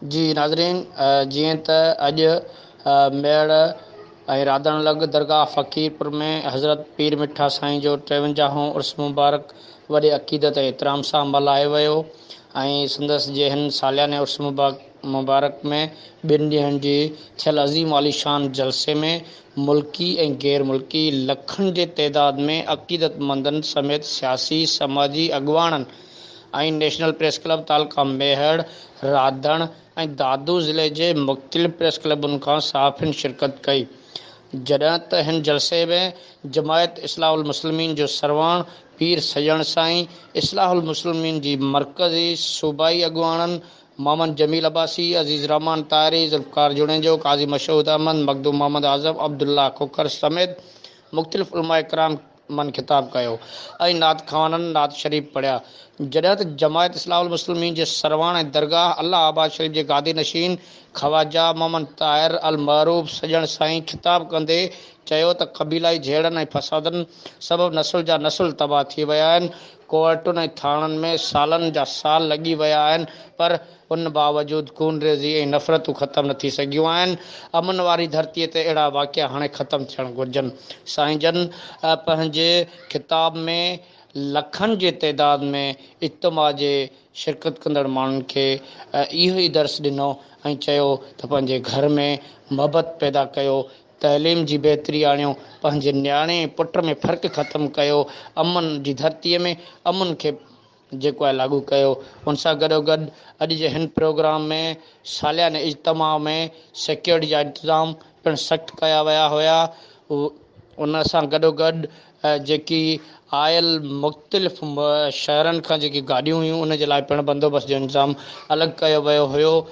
جي ناظرين جيئن ته اڄ ميهڙ ۽ راڌڻ لڳ درگاهه فقيرپور ۾ حضرت پير مٺا سائين جو ٽيونجاهون عرس مبارڪ وڏي عقيدت ۽ احترام سان ملهايو ويو ۽ سندس جي هن سالياني عرس مبارڪ ۾ ٻن ڏينهن جي ٿيل عظيم عاليشان جلسي ۾ ملڪي ۽ غير ملڪي لکن جي تعداد ۾ عقيدتمندن سميت سياسي سماجي اڳواڻن ۽ نيشنل پريس ڪلب تعلقه ميهڙ، راڌڻ ۽ دادو ضلعي جي مختلف پريس ڪلبن کان صحافين شرڪت ڪئي. جڏهن ته هن جلسي ۾ جماعت اصلاح المسلمين جو سرواڻ پير سڄڻ سائين، اصلاح المسلمين جي مرڪزي، صوبائي اڳواڻن محمد جميل عباسي، عزيز الرحمان طاهري، ذوالفقار جوڻيجو، قاضي مشهود احمد، مخدوم محمد اعظم، عبدالله کوکر سميت مختلف علماء ڪرام من خطاب ڪيو ۽ نعت خوانن نعت شريف پڙهيا. جڏهن ته جماعت اصلاح المسلمين جي سرواڻ ۽ درگاهه الله آباد شريف جي گادي نشين خواجه محمد طاهر المعروف سڄڻ سائين خطاب ڪندي چيو ته قبيلائي جهيڙن ۽ فسادن سبب نسل جا نسل تباهه ٿي ويا آهن، ڪورٽن ۽ ٿاڻن ۾ سالن جا سال لڳي ويا آهن پر ان باوجود خونريزي ۽ نفرتون ختم نه ٿي سگهيون آهن. امن واري ڌرتيء تي اهڙا واقعا هاڻي ختم ٿيڻ گهرجن. سائين جن پنهنجي خطاب ۾ لکن جي تعداد ۾ اجتماع جي شرڪت ڪندڙ ماڻهن کي اهو ئي درس ڏنو ۽ چيو ته پنهنجي گهر ۾ محبت پيدا ڪيو، تعليم جي بهتري آڻيو، پنهنجي نياڻي ۽ پٽ ۾ فرق ختم ڪيو، امن جي ڌرتيء ۾ امن کي جيڪو آهي لاڳو ڪيو. ان سان گڏوگڏ اڄ جي هن پروگرام ۾ سالياني اجتماع ۾ سيڪيورٽي جا انتظام پڻ سخت ڪيا ويا هيا. ان سان گڏوگڏ جيڪي آيل مختلف شهرن کان جيڪي گاڏيون هيون ان جي لاء پڻ بندوبست جو انتظام الڳ ڪيو ويو هيو.